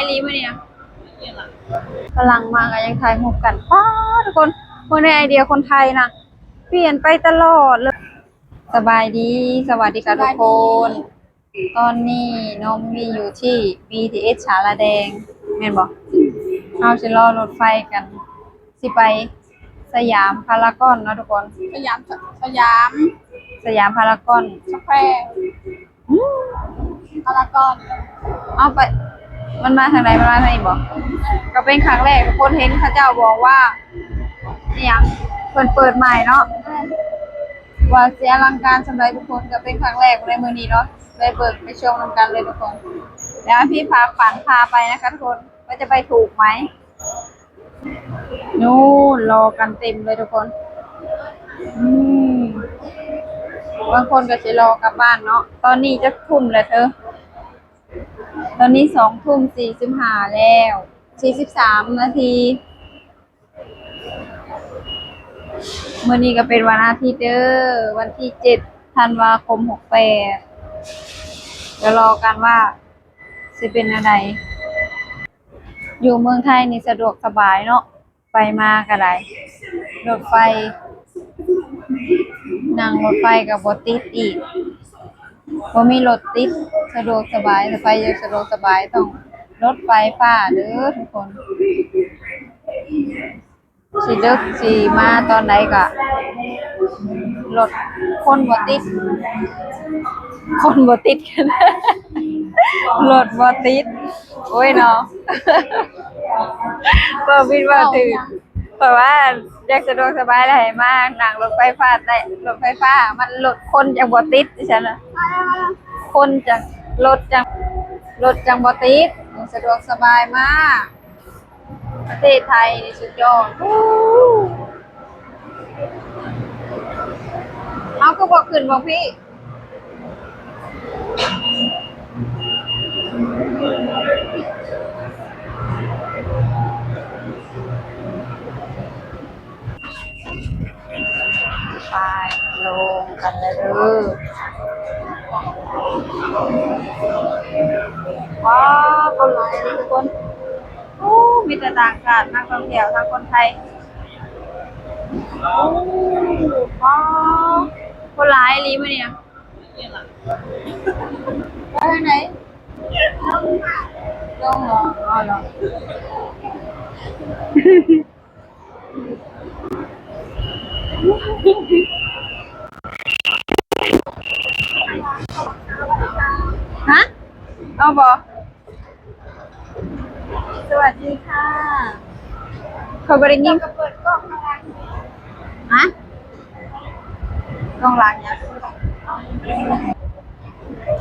ອີ່ຫຼີມື້ນີ້ນະ ຝຣັ່ງມາກໍຍັງຖ່າຍຮູບກັນ. ປ້າດ ທຸກຄົນ ເບິ່ງໃນໄອເດຍຄົນໄທນະ ປ່ຽນໄປຕະຫຼອດເລີຍ. ສະບາຍດີ ສະຫວັດດີຄ່ະທຸກຄົນ. ຕອນນີ້ນ້ອງມີຢູ່ທີ່ ບີທີເອສ ສາລາແດງ ແມ່ນບໍ່? ເຮົາຊິລໍລົດໄຟກັນ ຊິໄປສະຫຍາມພາລາກອນເນາະທຸກຄົນ. ສະຫຍາມ ສະ ສະຫຍາມ ສະຫຍາມພາລາກອນ ສະແຄວ ພາລາກອນ. ເອົາໄປ ມັນມາທາງໃດ? ມັນມາທາງນີ້ບໍ່? ກໍເປັນຄັ້ງແລກ ທຸກຄົນເຫັນເຂົາເຈົ້າບອກວ່າ ອີ່ຫຍັງ ເພິ່ນເປີດໃໝ່ເນາະ ວ່າຊິອະລັງການສ່ຳໃດທຸກຄົນ. ກໍເປັນຄັ້ງແລກໃນມື້ນີ້ເນາະ ໄດ້ເບິ່ງໄປຊົມນຳກັນເລີຍທຸກຄົນ. ດຽວໃຫ້ພີ່ພາຂວັນພາໄປນະຄະທຸກຄົນ ວ່າຈະໄປຖືກໄໝ. ນູ້ນ ລໍກັນເຕັມເລີຍທຸກຄົນ. ອືມ ບາງຄົນກໍຊິລໍກັບບ້ານເນາະ. ຕອນນີ້ຈັກທຸ່ມແລ້ວເທີ? ຕອນນີ້ສອງທຸ່ມສີ່ສິບຫ້າແລ້ວ ສີ່ສິບສາມນາທີ. ມື້ນີ້ກໍເປັນວັນອາທິດເດີ ວັນທີເຈັດ ທັນວາຄົມ ຫົກແປດ. ກໍລໍກັນວ່າຊິເປັນແນວໃດ. ຢູ່ເມືອງໄທນີ້ສະດວກສະບາຍເນາະ ໄປມາກໍໄດ້ ລົດໄຟ ນັ່ງລົດໄຟກໍບໍ່ຕິດອີກ ບໍ່ມີລົດຕິດ ສະດວກສະບາຍ. ຖ້າໃຜຢາກສະດວກສະບາຍຕ້ອງລົດໄຟຟ້າເດີທຸກຄົນ. ຊິດຶກຊິມາຕອນໃດກໍລົດຄົນບໍ່ຕິດ ຄົນບໍ່ຕິດ ລົດບໍ່ຕິດ. ໂອ້ຍເນາະ ເວົ້າຜິດເວົ້າຖືກ ເພາະວ່າຢາກສະດວກສະບາຍແລ້ວໃຫ້ມານັ່ງລົດໄຟຟ້າໄດ້ ລົດໄຟຟ້າມັນລົດຄົນຈັ່ງບໍ່ຕິດ ຈັ່ງຊັ້ນນະ ຄົນຈັ່ງ ລົດຈັ່ງ ລົດຈັ່ງບໍ່ຕິດ ສະດວກສະບາຍມາກ. ປະເທດໄທນີ້ສຸດຍອດ. ເຮົາຄືບໍ່ຂຶ້ນບ່ອນພີ້? ໄປ ລົງກັນແລ້ວເດີ. ວ້າວ ຄົນຫຼາຍນະທຸກຄົນ. ໂອ້ ມີແຕ່ຕ່າງຊາດ ນັກທ່ອງທ່ຽວ ທັງຄົນໄທ. ໂອ້ ວ້າວ ຄົນຫຼາຍອີ່ຫຼີມື້ນີ້ນະ. ໄປທາງໃດ? ລົງເນາະ ອໍ ເນາະ. ຮະ? ເອົາບໍ່? ສະຫວັດດີຄ່ະ. ຂ້ອຍບໍ່ໄດ້ຍິນ. ເຈົ້າກໍເປີດກ້ອງຂ້າງຫຼັງ. ຮະ? ກ້ອງຫຼັງຫຍັງ?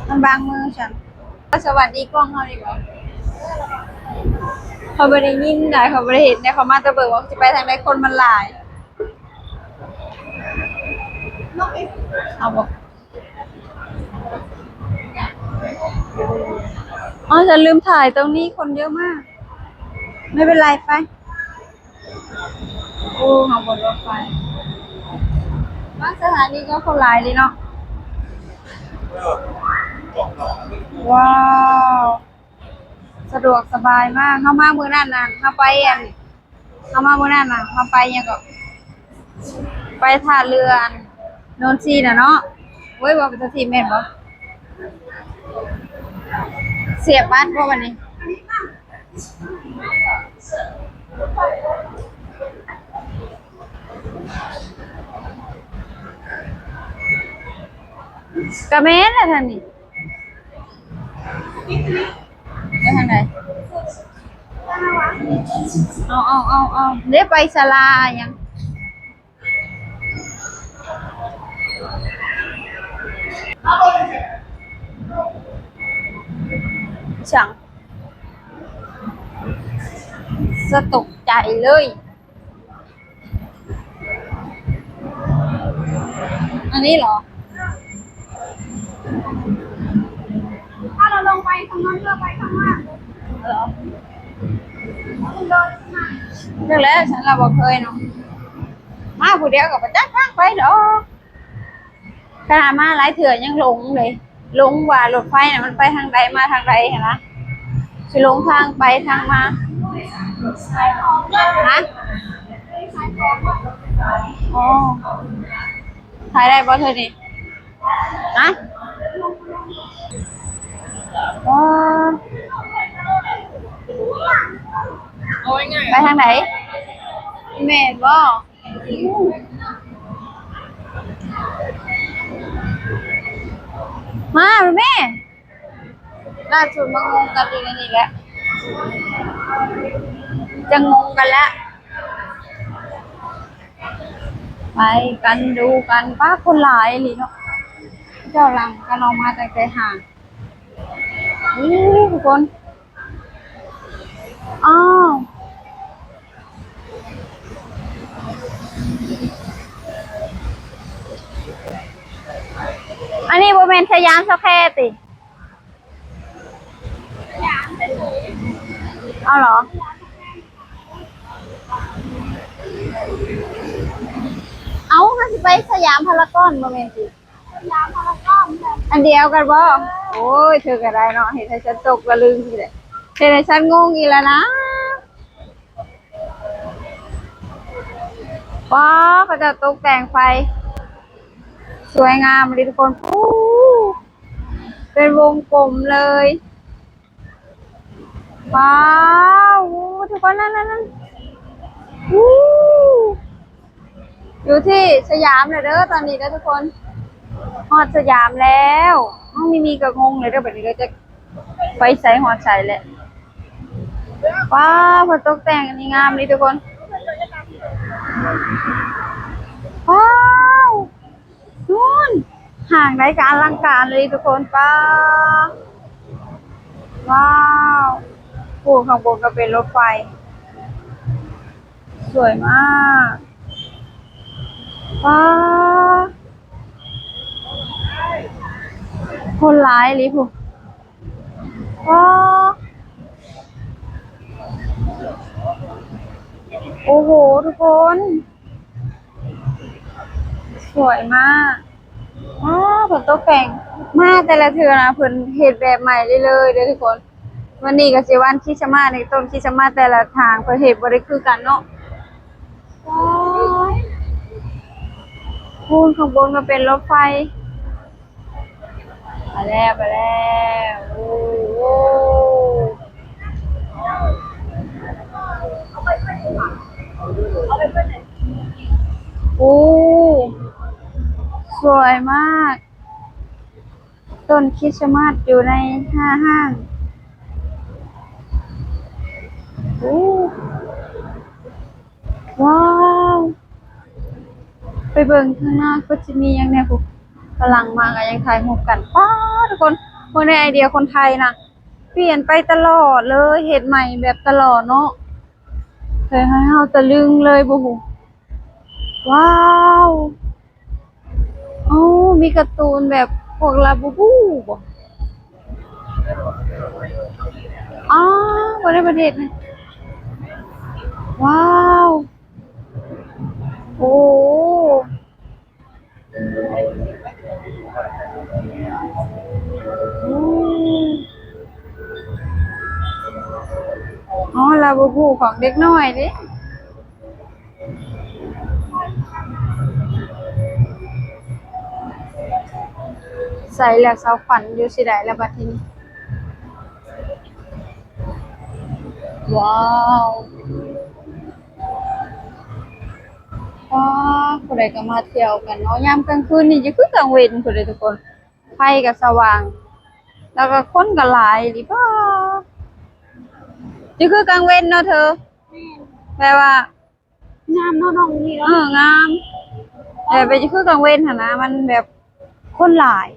ມັນບັງມືຊັ້ນ. ສະຫວັດດີກ້ອງເຮົານີ້ບໍ່? ຂ້ອຍບໍ່ໄດ້ຍິນໃດ ຂ້ອຍບໍ່ໄດ້ເຫັນໃດ ຂ້ອຍມາແຕ່ເບິ່ງວ່າຊິໄປທາງໃດ ຄົນມັນຫຼາຍ. ເອົາບໍ່? ອໍ ຈະລືມຖ່າຍຕົງນີ້ ຄົນເຍອະມາກ. ໄມ່ເປັນໄລ ໄປ. ໂອ້ ເຮົາບົນລົດໄຟ ບາງສະຖານີກໍຄົນຫຼາຍເດເນາະ. ວ້າວ ສະດວກສະບາຍມາກ. ເຮົາມາມື້ນັ້ນນະ ເຮົາໄປອັນ ເຮົາມາມື້ນັ້ນນະ ເຮົາໄປຫຍັງເກາະ ໄປທ່າເຮືອອັນ ໂນນຊີນະເນາະ. ໂອ້ຍ ເວົ້າໄປທົ່ວທີບແມ່ນບໍ່? ສຽບບັດບໍ່ບັດນີ້? ກະແມ່ນລະທາງນີ້ ໄປທາງໃດ? ເອົາ ເອົາ ເອົາ ເອົາ ເດ້ ໄປສາລາຫຍັງ? ສັງ ສະຕົກໃຈເລີຍ. ອັນນີ້ເຫລອ? ຖ້າເຮົາລົງໄປທາງນັ້ນ ເຮົາໄປທາງໜ້າເຫລອ? ຈັກແຫຼະ ສັນລະບໍ່ເຄີຍເນາະ. ມາຜູ້ດຽວກໍບໍ່ຈັກທາງໄປດອກ. ຂະໜາດມາຫຼາຍເທື່ອຍັງຫຼົງເລີຍ ຫຼົງວ່າລົດໄຟນະມັນໄປທາງໃດມາທາງໃດຫັ້ນນະ. ຊິຫຼົງທາງໄປທາງມາ. ຮະ? ອໍ ຖ່າຍໄດ້ບໍ່ເທື່ອນີ້? ຮະ? ອໍ ໄປທາງໃດ? ແມ່ນບໍ່? ມາແມ່. ລ່າສຸດມາງົງກັນຢູ່ໃນນີ້ແຫຼະ ຈະງົງກັນແລ້ວ ໄປກັນ ດູກັນ. ປ້າ ຄົນຫຼາຍອີ່ຫຼີເນາະ ເຈົ້າຫຼັ່ງກັນອອກມາຕັ້ງແຕ່ຫ້າງ. ໂອ້ ທຸກຄົນ ອ້າວ ອັນນີ້ບໍ່ແມ່ນສະຫຍາມສະແຄວຕິ? ເອົາເຫລອ? ເອົາ ເຮົາຊິໄປສະຫຍາມພາລາກອນບໍ່ແມ່ນຕິ? ອັນດຽວກັນບໍ່? ໂອ້ຍ ເທີກໍໄດ້ເນາະ ເຮັດໃຫ້ສັນຕົກຕະລຶງອີກແຫຼະ ເຮັດໃຫ້ສັນງົງອີກແລ້ວນະ. ວ້າວ ເຂົາເຈົ້າຕົກແຕ່ງໄຟສວຍງາມເລີຍທຸກຄົນ. ໂອ້ ເປັນວົງກົມເລີຍ. ວ້າວ ໂອ້ ທຸກຄົນ ນັ້ນໆໆ ອູ້ ຢູ່ທີ່ສະຫຍາມແລ້ວເດີ ຕອນນີ້ເດີທຸກຄົນ ຮອດສະຫຍາມແລ້ວ. ນ້ອງມີມີກໍງົງເລີຍເດີ ບັດນີ້ກໍຈະໄປໃສຮອດໃສແຫຼະ. ວ້າວ ເພິ່ນຕົກແຕ່ງອັນນີ້ງາມເລີຍທຸກຄົນ. ວ້າວ ນູ້ນ ຫ້າງໃດກໍອະລັງການເລີຍທຸກຄົນ. ປ້າ ວ້າວ ໂອ້ ຂ້າງບົນກໍເປັນລົດໄຟ ສວຍມາກ. ປ້າ ຄົນຫຼາຍອີ່ຫຼີພຸ້ນ. ວ້າວ ໂອ້ໂຫ ທຸກຄົນ ສວຍມາກ. ວ້າວ ເພິ່ນຕົກແຕ່ງ ມາແຕ່ລະເທື່ອນະ ເພິ່ນເຮັດແບບໃໝ່ເລື້ອຍໆເດີທຸກຄົນ. ມື້ນີ້ກໍຊິວັນຄຣິດສະມາດ ນີ້ ຕົ້ນຄຣິດສະມາດແຕ່ລະທາງເພິ່ນເຮັດບໍ່ໄດ້ຄືກັນເນາະ. ວ້າວ ພຸ້ນ ຂ້າງບົນກໍເປັນລົດໄຟ. ໄປແລ້ວ ໄປແລ້ວ. ໂອ້ ໂອ້ ໂອ້ ສວຍມາກ ຕົ້ນຄຣິດສະມາດຢູ່ໃນຫ້າງ. ໂອ້ ວ້າວ ໄປເບິ່ງຂ້າງໜ້າກໍຈະມີຫຍັງແດ່ພຸ້ນ. ຝຣັ່ງມາກໍຍັງຖ່າຍຮູບກັນ. ປ້າ ທຸກຄົນ ເບິ່ງໃນໄອເດຍຄົນໄທນະ ປ່ຽນໄປຕະຫຼອດເລີຍ ເຮັດໃໝ່ແບບຕະຫຼອດເນາະ. ເຮັດໃຫ້ເຮົາຕະລຶງເລີຍ ບໍ່ຮູ້. ວ້າວ ໂອ້ ມີກາຕູນແບບພວກລາບູບູບໍ? ອໍ ບໍ່ໄດ້ປະເທດນີ້. ວ້າວ ໂອ້ ອໍ ລາບູບູຂອງເດັກນ້ອຍເດ້. ໃສ່ແລ້ວ ສາວຂວັນຢູ່ຊິໄດ້ລະບັດທີນີ້. ວ້າວ ວ້າວ ຜູ້ໃດກໍມາທ່ຽວກັນເນາະ. ຍາມກາງຄືນນີ້ຈະຄືກາງເວັນພຸ້ນເດ້ທຸກຄົນ. ໄຟກໍສະຫວ່າງ ແລ້ວກໍຄົນກໍຫຼາຍອີ່ຫຼີ. ປ້າ ຈະຄືກາງເວັນເນາະເທີ. ແມ່ນ ແບບວ່າ ງາມເນາະນ້ອງນີ້ເນາະ. ເອີ ງາມ ແບບໄປຄືກາງເວັນຫັ້ນນະ ມັນແບບຄົນຫຼາຍ.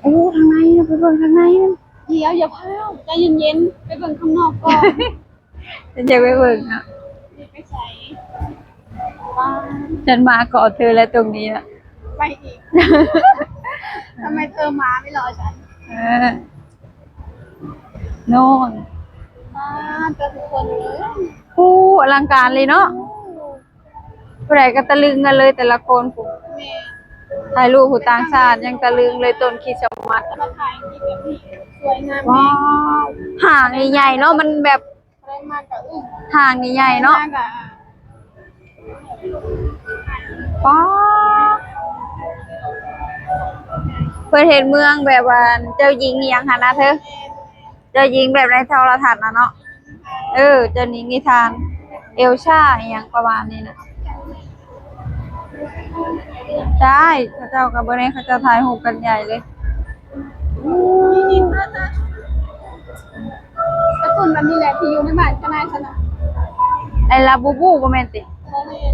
ໂອ້ ທາງໃນນະ ໄປເບິ່ງທາງໃນນະ. ດຽວ ຢ່າພ້າວ ໃຈເຢັນໆ ໄປເບິ່ງຂ້າງນອກກ່ອນ. ເພິ່ນຢາກໄປເບິ່ງເນາະ. ໄປໃສ? ວ້າວ ສັນມາກໍເທີແລ້ວຕົງນີ້ນະ. ໄປອີກ. ທຳໄມເທີມາໄມ່ລໍສັນ? ເອີ ໂນ່ນ ປ້າ ແຕ່ທຸກຄົນເອີຍ ໂອ້ ອະລັງການເລີຍເນາະ. ໂອ້ ຜູ້ໃດກໍຕະລຶງກັນເລີຍແຕ່ລະຄົນພຸ້ນ. ແມ່ນ ຖ່າຍຮູບຜູ້ຕ່າງຊາດຍັງຕະລຶງເລີຍ ຕົ້ນຄຣິດສະມາດ. ມາຖ່າຍທີ່ແບບນີ້ ສວຍງາມແຮງ. ວ້າວ ຫ້າງນີ້ໃຫຍ່ເນາະ ມັນແບບ ໄດ້ມາກະອຶ້ງ ຫ້າງນີ້ໃຫຍ່ເນາະ ມາກະ ປ້າ ເພິ່ນເຮັດເມືອງແບບວ່າເຈົ້າຍິງອີ່ຫຍັງຫັ້ນນະເທີ ເຈົ້າຍິງແບບໃນໂທລະທັດນະເນາະ. ເອີ ເຈົ້າຍິງນິທານ ເອວຊາອີ່ຫຍັງປະມານນີ້ນະ. ໃຊ່ເຂົາເຈົ້າກະເບິ່ງແດ່ ເຂົາເຈົ້າຖ່າຍຮູບກັນໃຫຍ່ເລີຍ. ກາຕູນແບບນີ້ແຫຼະທີ່ຢູ່ໃນບ້ານຂະນ້ອຍຊັ້ນນະ. ໄອ້ລາບູບູບໍ່ແມ່ນຕິ? ບໍ່ແມ່ນ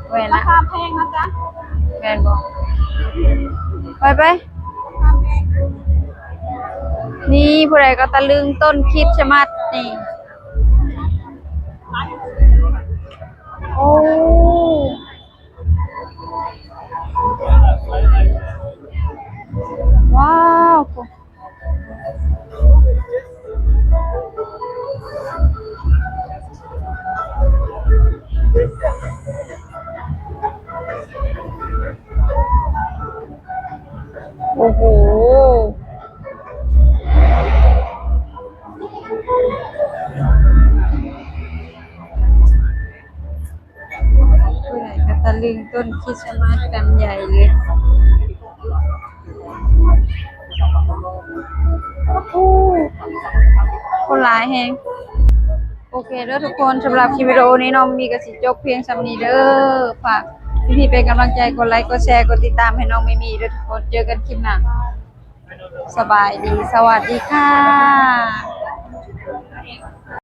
ບໍ່ແມ່ນ ລາ ລາຄາແພງນະຈ໊ະ. ແມ່ນບໍ່? ໄປໄປ ລາຄາແພງ. ນີ້ຜູ້ໃດກະຕະລຶງຕົ້ນຄຣິດສະມາດນີ້. ໂອ້ ວ້າວ ໂອ້ໂຫ ຜູ້ໃດກະຕະລຶງຕົ້ນຄຣິດສະມາດກັນໃຫຍ່ເລີຍ. ໂອ້ ຄົນຫຼາຍແຮງ. ໂອເຄເດີທຸກຄົນ ສຳລັບຄລິບວິດີໂອນີ້ ນ້ອງມີກະຊິຈົບພຽງສ່ຳນີ້ເດີ. ຝາກພີ່ໆເປັນກຳລັງໃຈ ກົດໄລ ກົດແຊ ກົດຕິດຕາມໃຫ້ນ້ອງມີມີເດີທຸກຄົນ. ເຈີກັນຄລິບໜ້າ. ສະບາຍດີ ສະຫວັດດີຄ່ະ.